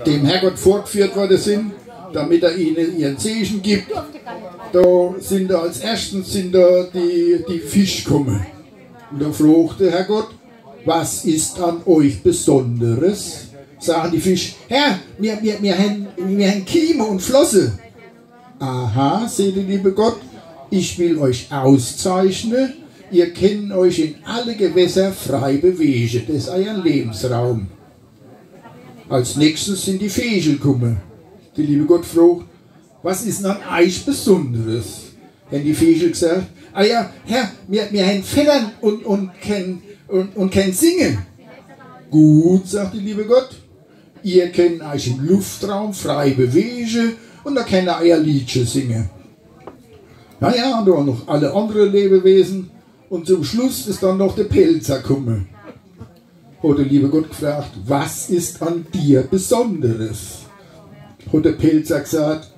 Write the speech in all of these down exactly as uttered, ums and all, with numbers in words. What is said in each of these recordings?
dem Herrgott vorgeführt worden sind, damit er ihnen ihren Segen gibt, da sind da als erstens sind da die, die Fisch gekommen. Und da fragt der Herrgott: „Was ist an euch Besonderes?“ Sagen die Fisch: „Herr, wir, wir, wir haben, wir haben Kieme und Flosse.“ „Aha“, sagt der liebe Gott, „ich will euch auszeichnen. Ihr könnt euch in alle Gewässer frei bewegen. Das ist euer Lebensraum.“ Als nächstes sind die Vögel gekommen. Der liebe Gott fragt: „Was ist denn an euch Besonderes?“ Haben die Vögel gesagt: „Ah ja, Herr, wir, wir haben Federn und, und, können, und, und können singen.“ „Gut“, sagt der liebe Gott, „ihr könnt euch im Luftraum frei bewegen und da könnt ihr euer Liedchen singen.“ Naja, und da waren noch alle anderen Lebewesen. Und zum Schluss ist dann noch der Pälzer gekommen. Hat der liebe Gott gefragt: „Was ist an dir Besonderes?“ Hat der Pälzer gesagt: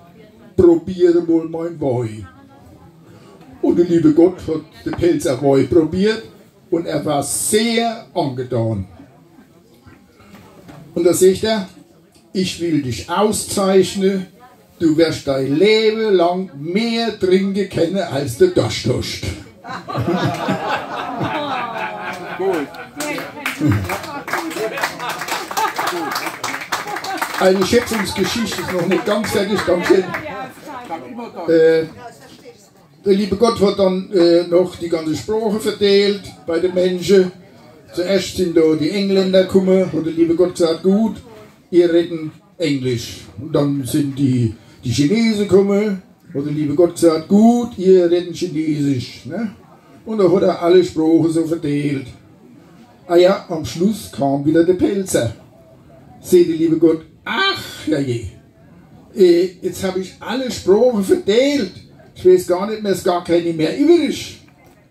„Probiere mal mein Woi.“ Und der liebe Gott hat den Pälzer Woi probiert und er war sehr angetan. Und da sagt er: „Ich will dich auszeichnen, du wirst dein Leben lang mehr trinken können, als du Durst hast.“ Gut. Eine Schöpfungsgeschichte ist noch nicht ganz fertig, danke. Äh, der liebe Gott hat dann äh, noch die ganze Sprache verteilt bei den Menschen. Zuerst sind da die Engländer gekommen, hat der liebe Gott gesagt: „Gut, ihr reden Englisch.“ Und dann sind die, die Chinesen gekommen, hat der liebe Gott gesagt: „Gut, ihr reden Chinesisch.“ Ne? Und da hat er alle Sprachen so verteilt. Ah ja, am Schluss kam wieder der Pälzer. Sagt der liebe Gott: „Ach, ja je, äh, jetzt habe ich alle Sprachen verteilt. Ich weiß gar nicht mehr, ist gar keine mehr übrig.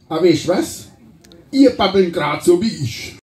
Aber ich weiß, ihr babbeln gerade so wie ich.“